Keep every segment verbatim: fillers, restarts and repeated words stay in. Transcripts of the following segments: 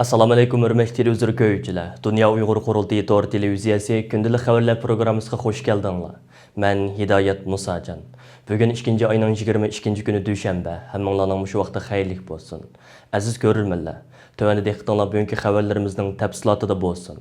ئەسسالامۇئەلەيكۇم، ھۆرمەتلىك تېلېۋىزور كۆرگۈچىلەر! دۇنيا ئۇيغۇر قۇرۇلتىيى تور تېلېۋىزىيەسى كۈندىلىك خەۋەرلەر پروگراممىسىغا خۇش كەلدىڭلار. مەن ھىدايەت مۇساجان. بۈگۈن ئىككىنچى ئاينىڭ يىگىرمە ئىككىنچى كۈنى، دۈشەنبە. ھەممىڭلارنىڭ مۇشۇ ۋاقتى خەيرلىك بولسۇن. ئەزىز كۆرۈرمەنلەر، تۆۋەندە دىققىتىڭلار بۈگۈنكى خەۋەرلىرىمىزنىڭ تەپسىلاتىدا بولسۇن.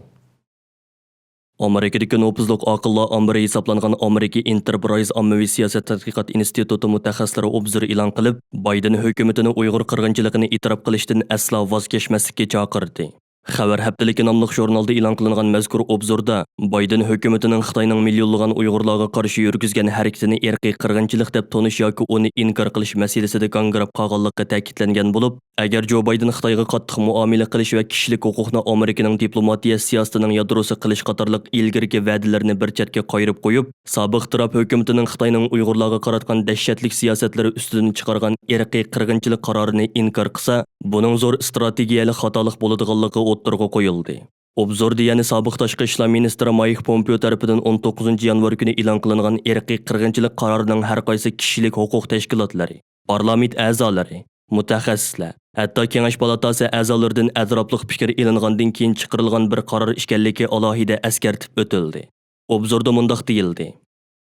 ئامېرىكىدىكى نوپۇزلۇق ئاقىللار ئامبىرى ھېسابلانغان ئامېرىكا ئېنتېرپرايز ئاممىۋى سىياسەت تەتقىقات ئىنستىتۇتى مۇتەخەسسىسلىرى ئوبزور ئېلان قىلىپ، بايدېن ھۆكۈمىتىنى ئۇيغۇر قىرغىنچىلىقىنى ئېتىراپ قىلىشتىن ئەسلا ۋاز كەچمەسلىككە چاقىردى. خەۋەر ھەپتىلىكى ناملىق ژۇرنالدا ئېلان قىلىنغان مەزكۇر ئوبزوردا، بايدېن ھۆكۈمىتىنىڭ خىتاينىڭ مىليونلىغان ئۇيغۇرلارغا قارشى يۈرگۈزگەن ھەرىكىتىنى ئىرقىي قىرغىنچىلىق دەپ تونۇش ياكى ئۇنى ئىنكار قىلىش مەسىلىسىدە گاڭگىراپ قالغانلىقى تەكىتلەنگەن بولۇپ، ئەگەر جو بايدېن خىتايغا قاتتىق مۇئامىلە قىلىش ۋە كىشىلىك ھوقۇقنى ئامېرىكىنىڭ دىپلوماتىيە سىياسىتىنىڭ يادروسى قىلىش قاتارلىق ئىلگىرىكى ۋەدىلىرىنى بىر چەتكە قايرىپ قويۇپ، سابىق ترامپ ھۆكۈمىتىنىڭ خىتاينىڭ ئۇيغۇرلارغا قاراتقان دەھشەتلىك سىياسەتلىرى ئۈستىدىن چىقارغان ئىرقىي قىرغىنچىلىق قارارىنى ئىنكار قىلسا، بۇنىڭ زور ئىستراتېگىيەلىك خاتالىق بولىدىغانلىقى ئوتتۇرىغا قويۇلدى. ئوبزوردا يەنە سابىق تاشقى ئىشلار مىنىستىرى مايك پومپېئو تەرىپىدىن ئون توققۇزىنچى يانۋار كۈنى ئېلان قىلىنغان ئىرقىي قىرغىنچىلىق قارارىنىڭ ھەر قايسى كىشىلىك ھوقۇق تەشكىلاتلىرى، پارلامېنت ئەزالىرى، مۇتەخەسسىسلەر، ھەتتا كېڭەش پالاتاسى ئەزالىرىدىن ئەتراپلىق پىكىر ئېلىنغاندىن كېيىن چىقىرىلغان بىر قارار ئىكەنلىكى ئالاھىدە ئەسكەرتىپ ئۆتۈلدى. ئوبزوردا مۇنداق دېيىلدى: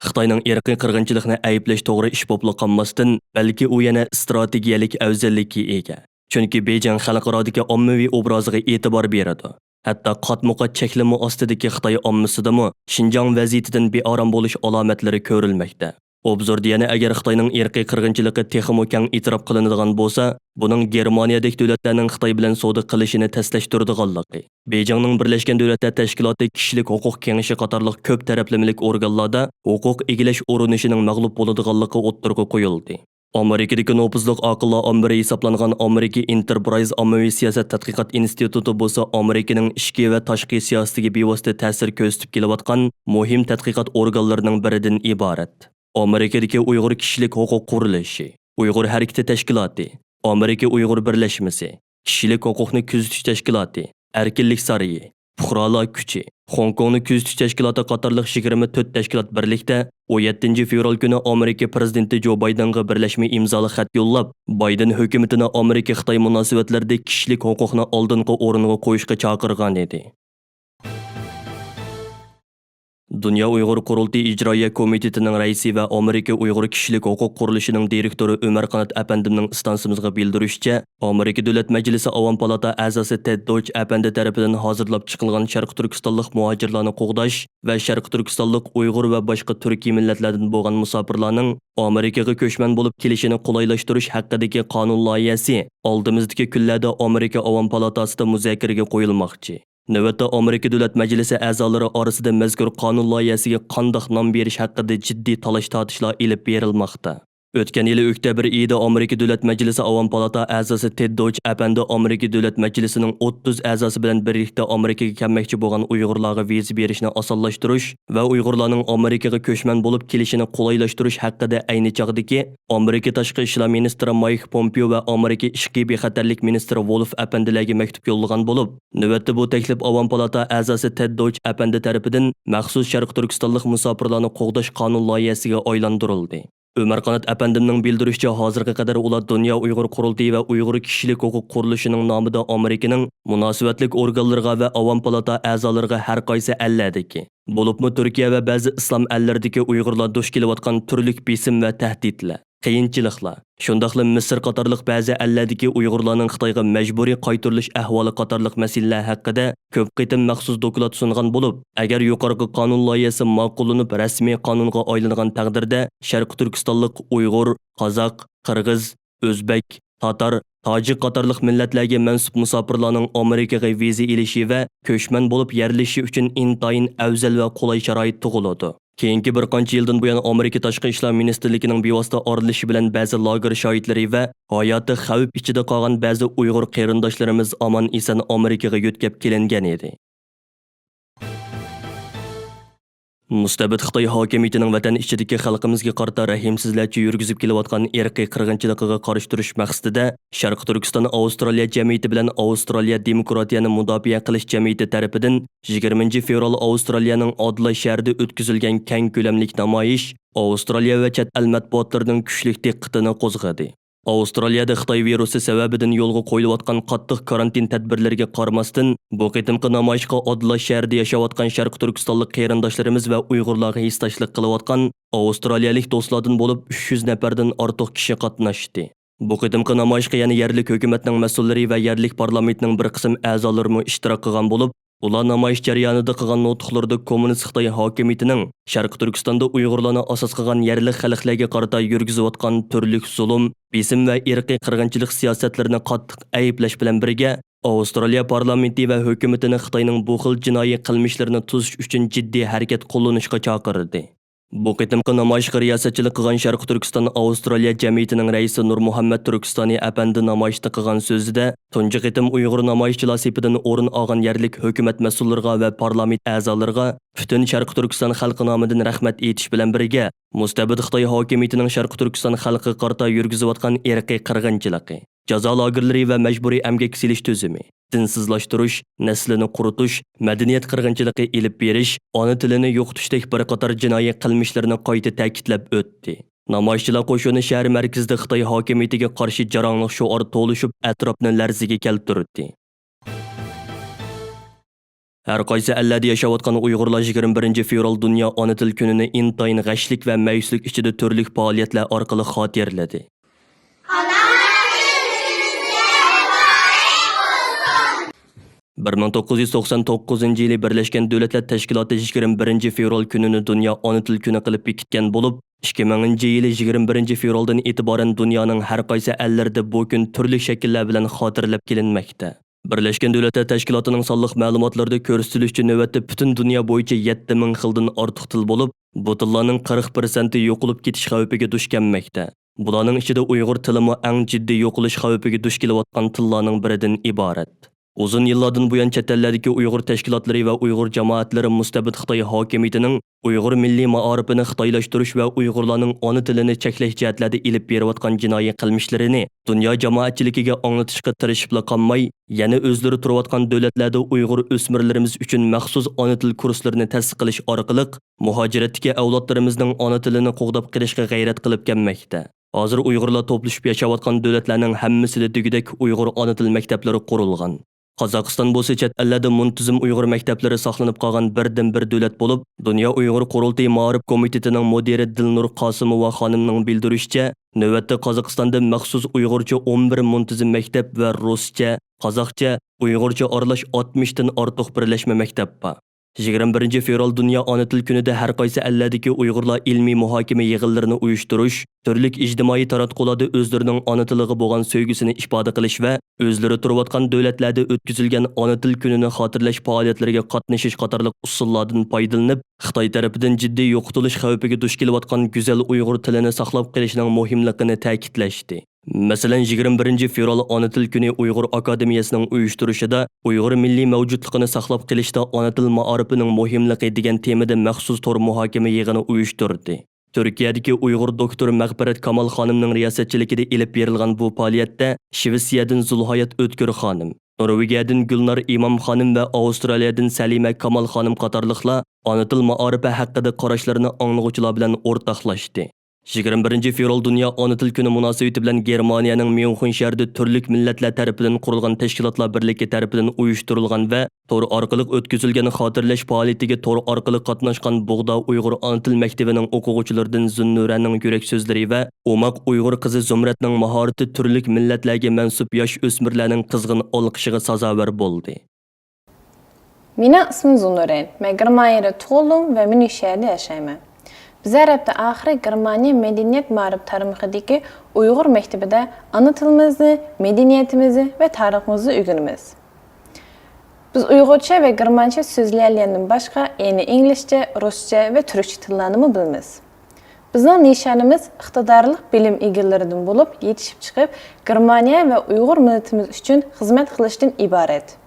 خىتاينىڭ ئىرقىي قىرغىنچىلىقنى ئەيىبلەش توغرا ئىش بولۇپلا قالماستىن، بەلكى ئۇ يەنە ئىستراتېگىيەلىك ئەۋزەللىككە ئىگە. چۈنكى بېيجىڭ خەلقئارادىكى ئاممىۋى ئوبرازىغا ئېتىبار بېرىدۇ. ھەتتا قاتمۇ-قات چەكلىمە ئاستىدىكى خىتاي ئاممىسىدىمۇ شىنجاڭ ۋەزىيىتىدىن بىئارام بولۇش ئالامەتلىرى كۆرۈلمەكتە. ئوبزوردا يەنە، ئەگەر خىتاينىڭ ئىرقىي قىرغىنچىلىقى تېخىمۇ كەڭ ئېتىراپ قىلىنىدىغان بولسا، بۇنىڭ گېرمانىيەدەك دۆلەتلەرنىڭ خىتاي بىلەن سودا قىلىشىنى تەسلەشتۈرىدىغانلىقى، بېيجىڭنىڭ بىرلەشكەن دۆلەتلەر تەشكىلاتى، كىشىلىك ھوقۇق كېڭىشى قاتارلىق كۆپ تەرەپلىمىلىك ئورگانلاردا ھوقۇق ئىگىلەش ئۇرۇنۇشىنىڭ مەغلۇپ بولىدىغانلىقى ئوتتۇرىغا قويۇلدى. ئامېرىكىدىكى نوپۇزلۇق ئاقىللار ئامبىرى ھېسابلانغان ئامېرىكا ئېنتېرپرايز ئاممىۋى سىياسەت تەتقىقات ئىنستىتۇتى بولسا ئامېرىكىنىڭ ئىچكى ۋە تاشقى سىياسىتىگە بىۋاسىتە تەسىر كۆرسىتىپ كېلىۋاتقان مۇھىم تەتقىقات ئورگانلىرىنىڭ بىرىدىن ئىبارەت. ئامېرىكىدىكى ئۇيغۇر كىشىلىك ھوقۇق قۇرۇلۇشى، ئۇيغۇر ھەرىكىتى تەشكىلاتى، ئامېرىكا ئۇيغۇر بىرلەشمىسى، كىشىلىك ھوقۇقنى كۆزىتىش تەشكىلاتى، ئەركىنلىك سارىيى، پۇقرالار كۈچى، خوڭكوڭنى كۆزىتىش تەشكىلاتى قاتارلىق يىگىرمە تۆت تەشكىلات بىرلىكتە ئون يەتتىنچى فېۋرال كۈنى ئامېرىكا پىرېزىدېنتى جو بايدېنغا بىرلەشمە ئىمزالىق خەت يوللاپ، بايدېن ھۆكۈمىتىنى ئامېرىكا-خىتاي مۇناسىۋەتلىرىدە كىشىلىك ھوقۇقنى ئالدىنقى ئورۇنغا قويۇشقا چاقىرغان ئىدى. دۇنيا ئۇيغۇر قۇرۇلتىيى ئىجرائىيە كومىتېتىنىڭ رەئىسى ۋە ئامېرىكا ئۇيغۇر كىشىلىك ھوقۇق قۇرۇلۇشىنىڭ دىرېكتورى ئۆمەر قانات ئەپەندىمنىڭ ئىستانسىمىزغا بىلدۈرۈشىچە، ئامېرىكا دۆلەت مەجلىسى ئاۋام پالاتا ئەزاسى تېد دويچ ئەپەندى تەرىپىدىن ھازىرلاپ چىقىلغان شەرقىي تۈركىستانلىق مۇھاجىرلارنى قوغداش ۋە شەرقىي تۈركىستانلىق ئۇيغۇر ۋە باشقا تۈركىي مىللەتلەردىن بولغان مۇساپىرلارنىڭ ئامېرىكىغا كۆچمەن بولۇپ كېلىشىنى قولايلاشتۇرۇش ھەققىدىكى قانۇن لايىھەسى ئالدىمىزدىكى كۈنلەردە ئامېرىكا ئاۋام پالاتاسىدا مۇزاكىرىگە قويۇلماقچى. نۆۋەتتە ئامېرىكا دۆلەت مەجلىسى ئەزالىرى ئارىسىدا مەزكۇر قانۇن لايىھەسىگە قانداق نام بېرىش ھەققىدە جىددىي تالاش-تارتىشلار ئېلىپ بېرىلماقتا. ئۆتكەن يىلى ئۆكتەبىر ئېيىدا ئامېرىكا دۆلەت مەجلىسى ئاۋام پالاتا ئەزاسى تېد دويچ ئەپەندى ئامېرىكا دۆلەت مەجلىسىنىڭ ئوتتۇز ئەزاسى بىلەن بىرلىكتە ئامېرىكىغا كەلمەكچى بولغان ئۇيغۇرلارغا ۋىزا بېرىشنى ئاسانلاشتۇرۇش ۋە ئۇيغۇرلارنىڭ ئامېرىكىغا كۆچمەن بولۇپ كېلىشىنى قولايلاشتۇرۇش ھەققىدە ئەينى چاغدىكى ئامېرىكا تاشقى ئىشلار مىنىستىرى مايك پومپېئو ۋە ئامېرىكا ئىچكى بىخەتەرلىك مىنىستىرى ۋولف ئەپەندىلەرگە مەكتۇپ يوللىغان بولۇپ، نۆۋەتتە بۇ تەكلىپ ئاۋام پالاتا ئەزاسى تېد دويچ ئەپەندى تەرىپىدىن مەخسۇس شەرقىي تۈركىستانلىق مۇساپىرلارنى قوغداش قانۇن لايىھەسىگە ئايلاندۇرۇلدى. ئۆمەر قانات ئەپەندىمنىڭ بىلدۈرۈشىچە، ھازىرغا قەدەر ئۇلار دۇنيا ئۇيغۇر قۇرۇلتىيى ۋە ئۇيغۇر كىشىلىك ھوقۇق قۇرۇلۇشىنىڭ نامىدا ئامېرىكىنىڭ مۇناسىۋەتلىك ئورگانلىرىغا ۋە ئاۋام پالاتا ئەزالىرىغا ھەر قايسى ئەللەردىكى، بولۇپمۇ تۈركىيە ۋە بەزى ئىسلام ئەللىرىدىكى ئۇيغۇرلار دۇچ كېلىۋاتقان تۈرلۈك بېسىم ۋە تەھدىتلەر، قىيىنچىلىقلار، شۇنداقلا مىسىر قاتارلىق بەزى ئەللەردىكى ئۇيغۇرلارنىڭ خىتايغا مەجبۇرىي قايتۇرۇلۇش ئەھۋالى قاتارلىق مەسىلىلەر ھەققىدە كۆپ قېتىم مەخسۇس دوكلات سۇنغان بولۇپ، ئەگەر يۇقىرىقى قانۇن لايىھەسى ماقۇللىنىپ رەسمىي قانۇنغا ئايلانغان تەقدىردە، شەرقىي تۈركىستانلىق ئۇيغۇر، قازاق، قىرغىز، ئۆزبەك، تاتار، تاجىك قاتارلىق مىللەتلەرگە مەنسۇپ مۇساپىرلارنىڭ ئامېرىكىغا ۋىزا ئېلىشى ۋە كۆچمەن بولۇپ يەرلىشىشى ئۈچۈن ئىنتايىن ئەۋزەل ۋە قولاي شارائىت تۇغۇلىدۇ. كېيىنكى بىر قانچە يىلدىن بۇيان، ئامېرىكا تاشقى ئىشلار مىنىستىرلىكىنىڭ بىۋاسىتە ئارىلىشىشى بىلەن بەزى لاگېر شاھىتلىرى ۋە ھاياتى خەۋپ ئىچىدە قالغان بەزى ئۇيغۇر قېرىنداشلىرىمىز ئامان-ئېسەن ئامېرىكىغا يۆتكەپ كېلىنگەن ئىدى. مۇستەبىت خىتاي ھاكىمىيىتىنىڭ ۋەتەن ئىچىدىكى خەلقىمىزگە قارىتا رەھىمسىزلەرچە يۈرگۈزۈپ كېلىۋاتقان ئىرقىي قىرغىنچىلىقىغا قارشى تۇرۇش مەقسىتىدە، شەرقىي تۈركىستان ئاۋسترالىيە جەمئىيىتى بىلەن ئاۋسترالىيە دېموكراتىيەنى مۇداپىئە قىلىش جەمئىيىتى تەرىپىدىن يىگىرمىنچى فېۋرال ئاۋسترالىيەنىڭ ئادېلايد شەھىرىدە ئۆتكۈزۈلگەن كەڭ كۆلەملىك نامايىش ئاۋسترالىيە ۋە چەت ئەل مەتبۇئاتلىرىنىڭ كۈچلۈك دىققىتىنى قوزغىدى. ئاۋسترالىيەدە خىتاي ۋىرۇسى سەۋەبىدىن يولغا قويۇلۇۋاتقان قاتتىق كارانتىن تەدبىرلىرىگە قارىماستىن، بۇ قېتىمقى نامايىشقا ئادىلاش شەھىرىدە ياشاۋاتقان شەرقىي تۈركىستانلىق قېرىنداشلىرىمىز ۋە ئۇيغۇرلارغا ھېسداشلىق قىلىۋاتقان ئاۋسترالىيەلىك دوستلاردىن بولۇپ ئۈچ يۈز نەپەردىن ئارتۇق كىشى قاتناشتى. بۇ قېتىمقى نامايىشقا يەنە يەرلىك ھۆكۈمەتنىڭ مەسئۇللىرى ۋە يەرلىك پارلامېنتنىڭ بىر قىسىم ئەزالىرىمۇ ئىشتىراك قىلغان بولۇپ، ئۇلار نامايىش جەريانىدا قىلغان نۇتۇقلىرىدا كوممۇنىست خىتاي ھاكىمىيىتىنىڭ شەرقىي تۈركىستاندا ئۇيغۇرلارنى ئاساس قىلغان يەرلىك خەلقلەرگە قارىتا يۈرگۈزۈۋاتقان تۈرلۈك زۇلۇم، بېسىم ۋە ئىرقىي قىرغىنچىلىق سىياسەتلىرىنى قاتتىق ئەيىبلەش بىلەن بىرگە، ئاۋسترالىيە پارلامېنتى ۋە ھۆكۈمىتىنى خىتاينىڭ بۇ خىل جىنايى قىلمىشلىرىنى توسۇش ئۈچۈن جىددىي ھەرىكەت قوللىنىشقا چاقىردى. بۇ قېتىمقى نامايىشقا رىياسەتچىلىك قىلغان شەرقىي تۈركىستان ئاۋسترالىيە جەمئىيىتىنىڭ رەئىسى نۇرمۇھەممەت تۈركىستانى ئەپەندى نامايىشتا قىلغان سۆزىدە، تۇنجى قېتىم ئۇيغۇر نامايىشچىلار سېپىدىن ئورۇن ئالغان يەرلىك ھۆكۈمەت مەسئۇللىرىغا ۋە پارلامېنت ئەزالىرىغا پۈتۈن شەرقىي تۈركىستان خەلقى نامىدىن رەھمەت ئېيتىش بىلەن بىرگە، مۇستەبىت خىتاي ھاكىمىيىتىنىڭ شەرقىي تۈركىستان خەلقىگە قارىتا يۈرگۈزۈۋاتقان ئىرقىي قىرغىنچىلىقى، جازا لاگېرلىرى ۋە مەجبۇرىي ئەمگەك سېلىش تۈزۈمى، دىنسىزلاشتۇرۇش، نەسلىنى قۇرۇتۇش، مەدەنىيەت قىرغىنچىلىقى ئېلىپ بېرىش، ئانا تىلىنى يوقىتىشتەك بىر قاتار جىنايى قىلمىشلىرىنى قايتا تەكىتلەپ ئۆتتى. نامايىشچىلار قوشۇنى شەھەر مەركىزىدە خىتاي ھاكىمىيىتىگە قارشى جاراڭلىق شوئار توۋلىشىپ، ئەتراپنى لەرزىگە كەلتۈردى. ھەر قايسى ئەللەردە ياشاۋاتقان ئۇيغۇرلار يىگىرمە بىرىنچى فېۋرال دۇنيا ئانا تىل كۈنىنى ئىنتايىن غەشلىك ۋە مەيۈسلۈك ئىچىدە تۈرلۈك پائالىيەتلەر ئارقىلىق خاتىرىلىدى. بىر مىڭ توققۇز يۈز توقسان توققۇزىنچى يىلى بىرلەشكەن دۆلەتلەر تەشكىلاتى يىگىرمە بىرىنچى فېۋرال كۈنىنى دۇنيا ئانا تىل كۈنى قىلىپ بېكىتكەن بولۇپ، ئىككى مىڭىنچى يىلى يىگىرمە بىرىنچى فېۋرالدىن ئېتىبارەن دۇنيانىڭ ھەر قايسى ئەللىرىدە بۇ كۈن تۈرلۈك شەكىللەر بىلەن خاتىرىلەپ كېلىنمەكتە. بىرلەشكەن دۆلەتلەر تەشكىلاتىنىڭ سانلىق مەلۇماتلىرىدا كۆرسىتىلىشىچە، نۆۋەتتە پۈتۈن دۇنيا بويىچە يەتتە مىڭ خىلدىن ئارتۇق تىل بولۇپ، بۇ تىللارنىڭ قىرىق پىرسەنتى يوقىلىپ كېتىش خەۋپىگە دۇچ كەلمەكتە. بۇلارنىڭ ئىچىدە ئۇيغۇر تىلىمۇ ئەڭ جىددىي يوقىلىش خەۋپىگە دۇچ كېلىۋاتقان تىللارنىڭ بىرىدىن ئىبارەت. ئۇزۇن يىللاردىن بۇيان چەت ئەللەردىكى ئۇيغۇر تەشكىلاتلىرى ۋە ئۇيغۇر جامائەتلىرى مۇستەبىت خىتاي ھاكىمىيىتىنىڭ ئۇيغۇر مىللىي مائارىپىنى خىتايلاشتۇرۇش ۋە ئۇيغۇرلارنىڭ ئانا تىلىنى چەكلەش جەھەتلەردە ئېلىپ بېرىۋاتقان جىنايى قىلمىشلىرىنى دۇنيا جامائەتچىلىكىگە ئاڭلىتىشقا تىرىشىپلا قالماي، يەنە ئۆزلىرى تۇرۇۋاتقان دۆلەتلەردە ئۇيغۇر ئۆسمۈرلىرىمىز ئۈچۈن مەخسۇس ئانا تىل كۇرسلىرىنى تەسىس قىلىش ئارقىلىق، مۇھاجىرەتتىكى ئەۋلادلىرىمىزنىڭ ئانا تىلىنى قوغداپ قېلىشقا غەيرەت قىلىپ كەلمەكتە. ھازىر ئۇيغۇرلار توپلىشىپ ياشاۋاتقان دۆلەتلەرنىڭ ھەممىسىدە دېگۈدەك ئۇيغۇر ئانا تىل مەكتەپلىرى قۇرۇلغان. قازاقىستان بولسا چەت ئەللەردە مۇنتىزىم ئۇيغۇر مەكتەپلىرى ساقلىنىپ قالغان بىردىنبىر دۆلەت بولۇپ، دۇنيا ئۇيغۇر قۇرۇلتىيى مائارىپ كومىتېتىنىڭ مۇدىرى دىلنۇر قاسىموۋا خانىمنىڭ بىلدۈرۈشىچە، نۆۋەتتە قازاقىستاندا مەخسۇس ئۇيغۇرچە ئون بىر مۇنتىزىم مەكتەپ ۋە رۇسچە، قازاقچە، ئۇيغۇرچە ئارىلاش ئاتمىشتىن ئارتۇق بىرلەشمە مەكتەپ بار. يىگىرمە بىرىنچى فېۋرال دۇنيا ئانا تىل كۈنىدە ھەر قايسى ئەللەردىكى ئۇيغۇرلار ئىلمىي مۇھاكىمە يىغىنلىرىنى ئۇيۇشتۇرۇش، تۈرلۈك ئىجتىمائىي تاراتقۇلاردا ئۆزلىرىنىڭ ئانا تىلىغا بولغان سۆيگۈسىنى ئىپادە قىلىش ۋە ئۆزلىرى تۇرۇۋاتقان دۆلەتلەردە ئۆتكۈزۈلگەن ئانا تىل كۈنىنى خاتىرىلەش پائالىيەتلىرىگە قاتنىشىش قاتارلىق ئۇسۇللاردىن پايدىلىنىپ، خىتاي تەرىپىدىن جىددىي يوقىتىلىش خەۋپىگە دۇچ كېلىۋاتقان گۈزەل ئۇيغۇر تىلىنى ساقلاپ قېلىشنىڭ مۇھىملىقىنى تەكىتلەشتى. مەسىلەن، يىگىرمە بىرىنچى فېۋرال ئانا تىل كۈنى ئۇيغۇر ئاكادېمىيەسىنىڭ ئۇيۇشتۇرۇشىدا ئۇيغۇر مىللىي مەۋجۇتلۇقىنى ساقلاپ قېلىشتا ئانا تىل مائارىپىنىڭ مۇھىملىقى دېگەن تېمىدا مەخسۇس تور مۇھاكىمە يىغىنى ئۇيۇشتۇردى. تۈركىيەدىكى ئۇيغۇر دوكتور مەغپىرەت كامال خانىمنىڭ رىياسەتچىلىكىدە ئېلىپ بېرىلغان بۇ پائالىيەتتە شىۋېتسىيەدىن زۇلھايات ئۆتكۈر خانىم، نورۋېگىيەدىن گۈلنار ئىمام خانىم ۋە ئاۋسترالىيەدىن سەلىمە كامال خانىم قاتارلىقلار ئانا تىل مائارىپى ھەققىدە قاراشلىرىنى ئاڭلىغۇچىلار بىلەن ئورتاقلاشتى. يىگىرمە بىرىنچى فېۋرال دۇنيا ئانا تىل كۈنى مۇناسىۋىتى بىلەن گېرمانىيەنىڭ ميۇنخېن شەھىرىدە تۈرلۈك مىللەتلەر تەرىپىدىن قۇرۇلغان تەشكىلاتلار بىرلىكى تەرىپىدىن ئۇيۇشتۇرۇلغان ۋە تور ئارقىلىق ئۆتكۈزۈلگەن خاتىرىلەش پائالىيىتىگە تور ئارقىلىق قاتناشقان بۇغدا ئۇيغۇر ئانا تىل مەكتىۋىنىڭ ئوقۇغۇچىلىرىدىن زۇننۇرەنىڭ يۈرەك سۆزلىرى ۋە ئوماق ئۇيغۇر قىزى زۇمرەتنىڭ ماھارىتى تۈرلۈك مىللەتلەرگە مەنسۇپ ياش ئۆسمۈرلەرنىڭ قىزغىن ئالقىشىغا سازاۋەر بولدى. مېنىڭ ئىسمىم زۇنۇرەن. مەن گېرمانىيەدە تۇغۇلدۇم ۋە ميۇنخېن شەھىرىدە ياشايمەن. بىز ھەر ھەپتە ئاخىرى گېرمانىيە مەدەنىيەت مائارىپ تارمىقىدىكى ئۇيغۇر مەكتىپىدە ئانا تىلىمىزنى، مەدەنىيىتىمىزنى ۋە تارىخىمىزنى ئۆگىنىمىز. بىز ئۇيغۇرچە ۋە گېرمانچە سۆزلىيەلىگەندىن باشقا، يەنە ئىنگلىزچە، رۇسچە ۋە تۈركچە تىللارنىمۇ بىلىمىز. بىزنىڭ نىشانىمىز ئىقتىدارلىق بىلىم ئىگىلىرىدىن بولۇپ، يېتىشىپ چىقىپ، گېرمانىيە ۋە ئۇيغۇر مىللىتىمىز ئۈچۈن خىزمەت قىلىشتىن ئىبارەت.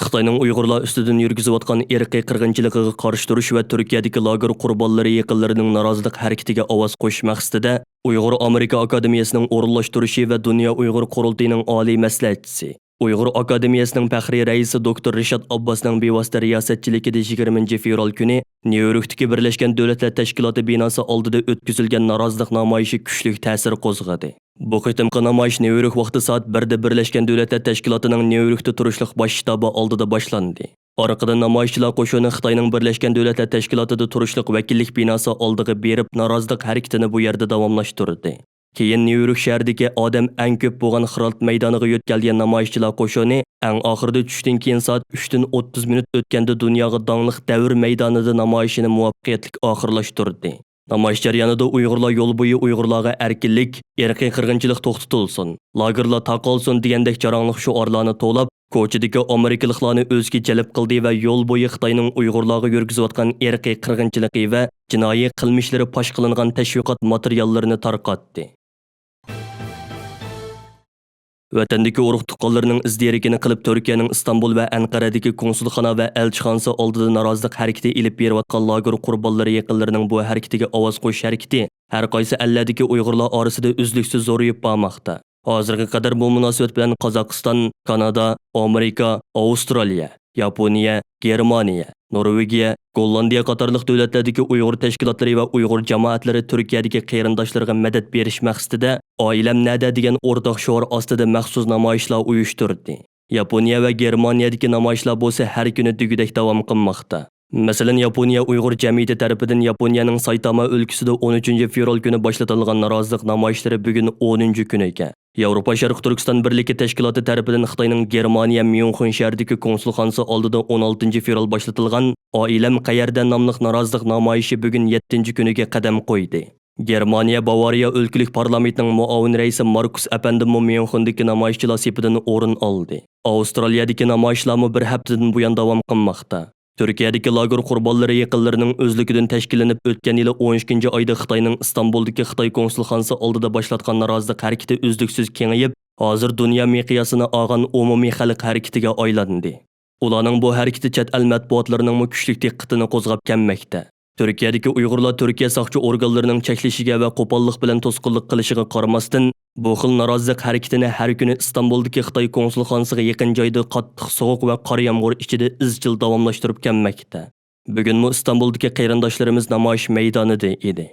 خىتاينىڭ ئۇيغۇرلار ئۈستىدىن يۈرگۈزۈۋاتقان ئىرقىي قىرغىنچىلىقىغا قارشى تۇرۇش ۋە تۈركىيەدىكى لاگېر قۇربانلىرى يېقىنلىرىنىڭ نارازىلىق ھەرىكىتىگە ئاۋاز قوشۇش مەقسىتىدە، ئۇيغۇر ئامېرىكا ئاكادېمىيەسىنىڭ ئورۇنلاشتۇرۇشى ۋە دۇنيا ئۇيغۇر قۇرۇلتىيىنىڭ ئالىي مەسلىھەتچىسى، ئۇيغۇر ئاكادېمىيەسىنىڭ پەخرىي رەئىسى دوكتور رىشات ئابباسنىڭ بىۋاسىتە رىياسەتچىلىكىدە يىگىرمىنچى فېۋرال كۈنى نيۇ يوركتىكى بىرلەشكەن دۆلەتلەر تەشكىلاتى بىناسى ئالدىدا ئۆتكۈزۈلگەن نارازىلىق نامايىشى كۈچلۈك تەسىر قوزغىدى. بۇ قېتىمقى نامايىش نيۇ يورك ۋاقتى سائەت بىردە بىرلەشكەن دۆلەتلەر تەشكىلاتىنىڭ نيۇ يوركتا تۇرۇشلۇق باش شتابى ئالدىدا باشلاندى. ئارقىدىن نامايىشچىلار قوشۇنى خىتاينىڭ بىرلەشكەن دۆلەتلەر تەشكىلاتىدا تۇرۇشلۇق ۋەكىللىك بىناسى ئالدىغا بېرىپ، نارازىلىق ھەرىكىتىنى بۇ يەردە داۋاملاشتۇردى. كېيىن نيۇ يورك شەھىرىدىكى ئادەم ئەڭ كۆپ بولغان خىرالت مەيدانىغا يۆتكەلگەن نامايىشچىلار قوشۇنى ئەڭ ئاخىرىدا چۈشتىن كېيىن سائەت ئۈچتىن ئوتتۇز مىنۇت ئۆتكەندە دۇنياغا داڭلىق دەۋر مەيدانىدا نامايىشىنى مۇۋەپپەقىيەتلىك ئاخىرلاشتۇردى. نامايىش جەريانىدا ئۇيغۇرلار يول بويى ئۇيغۇرلارغا ئەركىنلىك، ئىرقىي قىرغىنچىلىق توختىتىلسۇن، لاگېرلار تاقالسۇن دېگەندەك جاراڭلىق شوئارلارنى توۋلاپ، كوچىدىكى ئامېرىكىلىقلارنى ئۆزىگە جەلپ قىلدى ۋە يول بويى خىتاينىڭ ئۇيغۇرلارغا يۈرگۈزۈۋاتقان ئىرقىي قىرغىنچىلىقى ۋە جىنايى قىلمىشلىرى پاش قىلىنغان تەشۋىقات ماتېرىياللىرىنى تارقاتتى. ۋەتەندىكى ئۇرۇق-تۇغقانلىرىنىڭ ئىز دېرىكىنى قىلىپ، تۈركىيەنىڭ ئىستانبۇل ۋە ئەنقەرەدىكى كونسۇلخانا ۋە ئەلچىخانىسى ئالدىدا نارازىلىق ھەرىكىتى ئېلىپ بېرىۋاتقان لاگېر قۇربانلىرى يېقىنلىرىنىڭ بۇ ھەرىكىتىگە ئاۋاز قوشۇش ھەرىكىتى ھەر قايسى ئەللەردىكى ئۇيغۇرلار ئارىسىدا ئۈزلۈكسىز زورىيىپ بارماقتا. ھازىرغا قەدەر بۇ مۇناسىۋەت بىلەن قازاقىستان، كانادا، ئامېرىكا، ئاۋسترالىيە، ياپونىيە، گېرمانىيە، نورۋېگىيە، گوللاندىيە قاتارلىق دۆلەتلەردىكى ئۇيغۇر تەشكىلاتلىرى ۋە ئۇيغۇر جامائەتلىرى تۈركىيەدىكى قېرىنداشلىرىغا مەدەت بېرىش مەقسىتىدە ئائىلەم نەدە دېگەن ئورتاق شوئار ئاستىدا مەخسۇس نامايىشلار ئۇيۇشتۇردى. ياپونىيە ۋە گېرمانىيەدىكى نامايىشلار بولسا ھەر كۈنى دېگۈدەك داۋام قىلماقتا. مەسىلەن، ياپونىيە ئۇيغۇر جەمئىيىتى تەرىپىدىن ياپونىيەنىڭ سايتاما ئۆلكىسىدە ئون ئۈچىنچى فېۋرال كۈنى باشلىتىلغان نارازىلىق نامايىشلىرى بۈگۈن ئونىنچى كۈنىگە، ياۋروپا شەرقىي تۈركىستان بىرلىكى تەشكىلاتى تەرىپىدىن خىتاينىڭ گېرمانىيە ميۇنخېن شەھىرىدىكى كونسۇلخانىسى ئالدىدا ئون ئالتىنچى فېۋرال باشلىتىلغان ئائىلەم قەيەردە ناملىق نارازىلىق نامايىشى بۈگۈن يەتتىنچى كۈنىگە قەدەم قويدى. گېرمانىيە باۋارىيە ئۆلكىلىك پارلامېنتىنىڭ مۇئاۋىن رەئىسى ماركۇس ئەپەندىممۇ ميۇنخېندىكى نامايىشچىلار سېپىدىن ئورۇن ئالدى. ئاۋسترالىيەدىكى نامايىشلارمۇ بىر ھەپتىدىن بۇيان داۋام قىلماقتا. تۈركىيەدىكى لاگېر قۇربانلىرى يېقىنلىرىنىڭ ئۆزلۈكىدىن تەشكىللىنىپ، ئۆتكەن يىلى ئون ئىككىنچى ئايدا خىتاينىڭ ئىستانبۇلدىكى خىتاي كونسۇلخانىسى ئالدىدا باشلاتقان نارازىلىق ھەرىكىتى ئۈزلۈكسىز كېڭىيىپ، ھازىر دۇنيا مىقياسىنى ئالغان ئومۇمىي خەلق ھەرىكىتىگە ئايلاندى. ئۇلارنىڭ بۇ ھەرىكىتى چەت ئەل مەتبۇئاتلىرىنىڭمۇ كۈچلۈك دىققىتىنى قوزغاپ كەلمەكتە. تۈركىيەدىكى ئۇيغۇرلار تۈركىيە ساقچى ئورگانلىرىنىڭ چەكلىشىگە ۋە قوپاللىق بىلەن توسقۇنلۇق قىلىشىغا قارىماستىن، بۇ خىل نارازىلىق ھەرىكىتىنى ھەر كۈنى ئىستانبۇلدىكى خىتاي كونسۇلخانىسىغا يېقىن جايدا قاتتىق سوغۇق ۋە قار يامغۇر ئىچىدە ئىزچىل داۋاملاشتۇرۇپ كەلمەكتە. بۈگۈنمۇ ئىستانبۇلدىكى قېرىنداشلىرىمىز نامايىش مەيدانىدا ئىدى.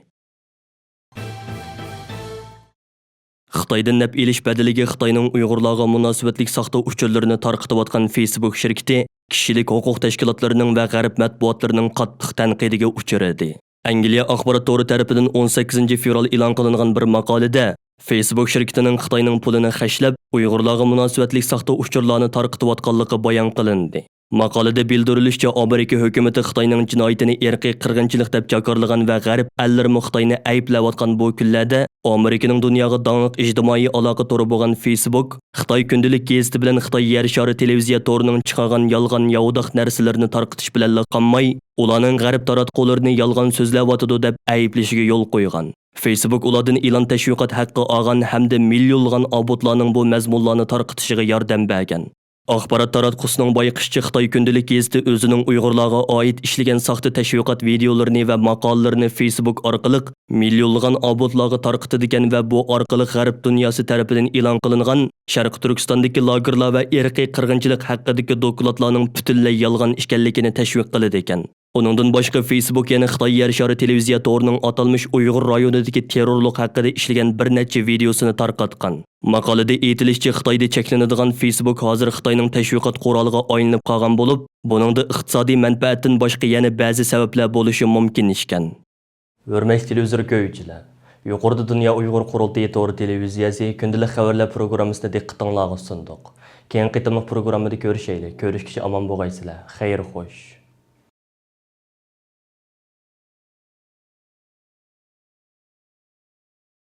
خىتايدىن نەپ ئېلىش بەدىلىگە خىتاينىڭ ئۇيغۇرلارغا مۇناسىۋەتلىك ساختا ئۇچۇرلىرىنى تارقىتىۋاتقان فېيسبۇك شىركىتى كىشىلىك ھوقۇق تەشكىلاتلىرىنىڭ ۋە غەرب مەتبۇئاتلىرىنىڭ قاتتىق تەنقىدىگە ئۇچرىدى. ئەنگلىيە ئاخبارات تورى تەرىپىدىن ئون سەككىزىنچى فېۋرال ئېلان قىلىنغان بىر ماقالىدە، فېيسبۇك شىركىتىنىڭ خىتاينىڭ پۇلىنى خەجلەپ، ئۇيغۇرلارغا مۇناسىۋەتلىك ساختا ئۇچۇرلارنى تارقىتىۋاتقانلىقى بايان قىلىندى. ماقالىدە بىلدۈرۈلۈشىچە، ئامېرىكا ھۆكۈمىتى خىتاينىڭ جىنايىتىنى ئىرقىي قىرغىنچىلىق دەپ جاكارلىغان ۋە غەرب ئەللىرىمۇ خىتاينى ئەيىبلەۋاتقان بۇ كۈنلەردە، ئامېرىكىنىڭ دۇنياغا داڭلىق ئىجتىمائىي ئالاقە تورى بولغان فېيسبۇك، خىتاي كۈندىلىك گېزىتى بىلەن خىتاي يەر شارى تېلېۋىزىيە تورىنىڭ چىقارغان يالغان ياۋىداق نەرسىلىرىنى تارقىتىش بىلەنلا قالماي، ئۇلارنىڭ غەرب تاراتقۇلىرىنى يالغان سۆزلەۋاتىدۇ دەپ ئەيىبلىشىگە يول قويغان. فېيسبۇك ئۇلاردىن ئېلان تەشۋىقات ھەققى ئالغان ھەمدە مىليونلىغان ئابوتلارنىڭ بۇ مەزمۇنلارنى تارقىتىشىغا ياردەم بەرگەن. ئاخبارات تاراتقۇسىنىڭ بايقىشىچە، خىتاي كۈندىلىك گېزىتى ئۆزىنىڭ ئۇيغۇرلارغا ئائىت ئىشلىگەن ساختا تەشۋىقات ۋىدېئولىرىنى ۋە ماقالىلىرىنى فېيسبۇك ئارقىلىق مىليونلىغان ئابوتلارغا تارقىتىدىكەن ۋە بۇ ئارقىلىق غەرب دۇنياسى تەرىپىدىن ئېلان قىلىنغان شەرقىي تۈركىستاندىكى لاگېرلار ۋە ئىرقىي قىرغىنچىلىق ھەققىدىكى دوكلاتلارنىڭ پۈتۈنلەي يالغان ئىكەنلىكىنى تەشۋىق قىلىدىكەن. ئۇنىڭدىن باشقا، فېيسبۇك يەنە خىتاي يەر شارى تېلېۋىزىيە تورىنىڭ ئاتالمىش ئۇيغۇر رايونىدىكى تېررورلۇق ھەققىدە ئىشلىگەن بىر نەچچە ۋىدېئوسىنى تارقاتقان. ماقالىدە ئېيتىلىشىچە، خىتايدا چەكلىنىدىغان فېيسبۇك ھازىر خىتاينىڭ تەشۋىقات قورالىغا ئايلىنىپ قالغان بولۇپ، بۇنىڭدا ئىقتىسادىي مەنپەئەتتىن باشقا يەنە بەزى سەۋەبلەر بولۇشى مۇمكىن ئىكەن. ھۆرمەتلىك تېلېۋىزور كۆرگۈچىلەر، يۇقىرىدا دۇنيا ئۇيغۇر قۇرۇلتىيى تور تېلېۋىزىيەسى كۈندىلىك خەۋەرلەر پروگراممىسىنى دىققىتىڭلارغا سۇندۇق. كېيىنكى قېتىملىق پروگراممىدا كۆرۈشەيلى. كۆرۈشكىچە ئامان بولغايسىلەر. خەير خوش.